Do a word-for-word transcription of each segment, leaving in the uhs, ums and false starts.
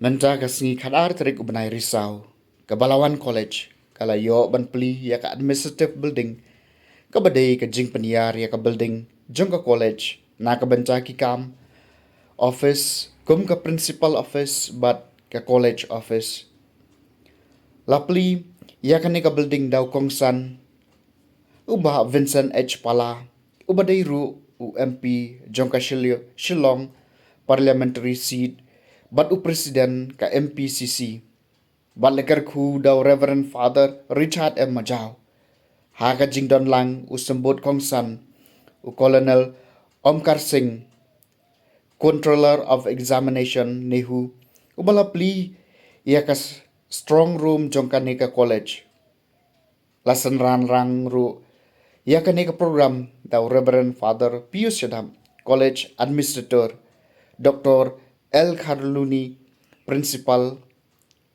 Mynta ka sngi khatar tarik u bnai Risaw, ka Balawan College ka la ïoh ban plie ïa ka administrative building, kaba dei ka jingpynïar ïa ka building jong ka college na ka bynta ki kam office, kum ka principal office bad ka college office. La plie ïa kane ka building da u kongsan u Bah Vincent H Pala, uba dei ruh u M P jong ka Shillong Parliamentary Seat bad u President ka M P C C, bad la kyrkhu da u Reverend Father Richard M Majaw. Ha ka jingdon lang u symbud kongsan, u Colonel Omkar Singh, Controller of Examination, NEHU, uba la plie ïa ka strong room jong kane ka college. La synran lang ruh ïa kane ka program da u Reverend Father Pius Shadap, College Administrator, Doctor L Kharluni, Principal,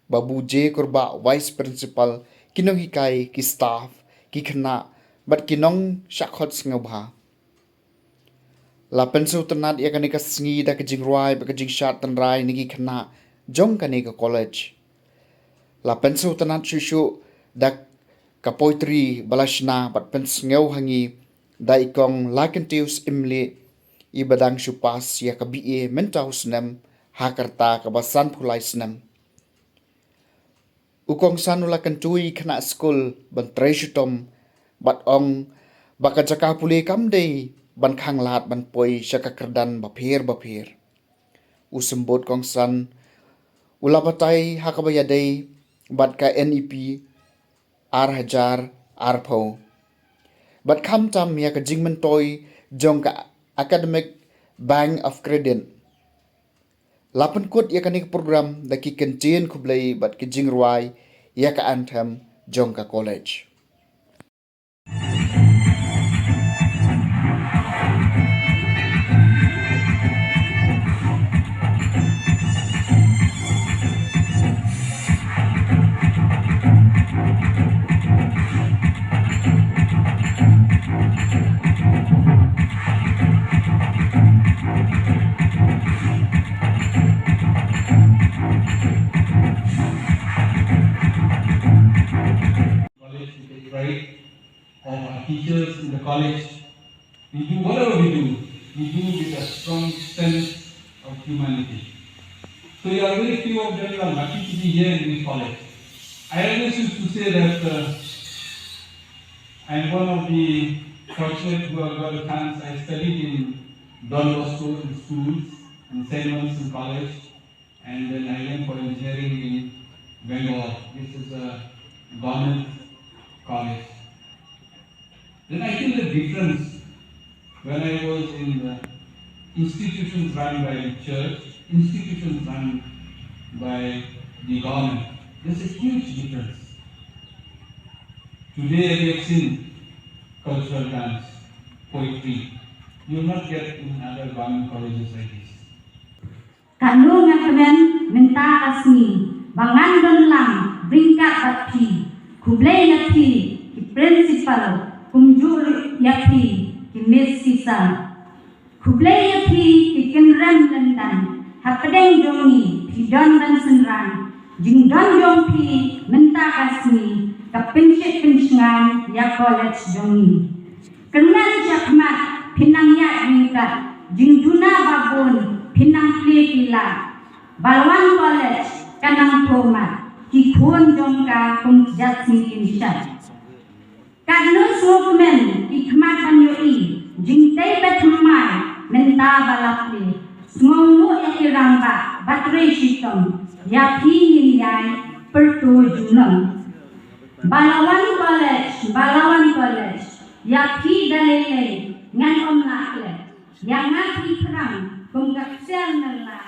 Babu J Kurbah, Vice Principal, ki nonghikai, ki staff, ki khynnah bad ki nongshah khot sngewbha. La pynsngewtynnat ïa kane ka sngi da ka jingrwai bad ka jingshad tynrai na ki khynnah jong kane ka college. La pynsngewtynnat shuh shuh da ka poetry ba la shna bad pynsngew ha ngi da i Kong Lakynteus Imli, iba dang shu pass ïa ka B A mynta u snem ha ka rta kaba sanphew lai snem. U kongsan u la kyntu ïa ki khynnah skul ban trei shitom bad ong ba ka jaka pule kam dei ban khang lad ban poi sha ka kyrdan bapher bapher. U symbud kongsan u la batai ha kaba ïadei bad ka N E P ar hajar arphew bad khamtam ïa ka jingmyntoi jong ka Academic Bank of Credit. La pynkut ïa kane ka program da ki kyntien khublei bad ki jingrwai ïa ka anthem jong ka college. College, we take pride of our teachers in the college. We do whatever we do, we do with a strong sense of humanity. So you are very few of them who are lucky to be here in this college. I always used to say that, uh, I am one of the fortunate who have got a chance. I studied in Don Bosco in schools, in Saint Vincent College, and then I went for engineering in Bangalore. This is a government college. Then I feel the difference when I was in the institutions run by the church, institutions run by the government. There's a huge difference. Today we have seen cultural dance, poetry. You will not get in other government colleges like this. Katno nga kmen mynta ka sngi ba ngan don lang ryngkat bad phi. Khublei ïa phi ki principal, kumjuh ïa phi ki miss ki sir. Khublei ïa phi ki kynrem lyndan, hapdeng jong ngi phi don ban synran. Jingdon jong phi mynta ka sngi ka pynshit pynshngaiñ ïa college jong ngi. Kyrmen shakhmat phin nang ïaid ryngkat, jingduna babun phin nang plie ki lad. Balawan College kan nang pynmih ki khun jong ka kum ki jait sngi kin shad. Katno sngewkmen ki khmat ban ïohi jingtei bthymmai mynta ba la plie. Sngewnguh ïa ki rangbah ba trei shitom, ïa phi ngin ïai pyrto junom. Balawan College, Balawan College, ïa phi da lei lei ngan ym lah klet. Ïa nga phi phrang kum ka ksiar na la.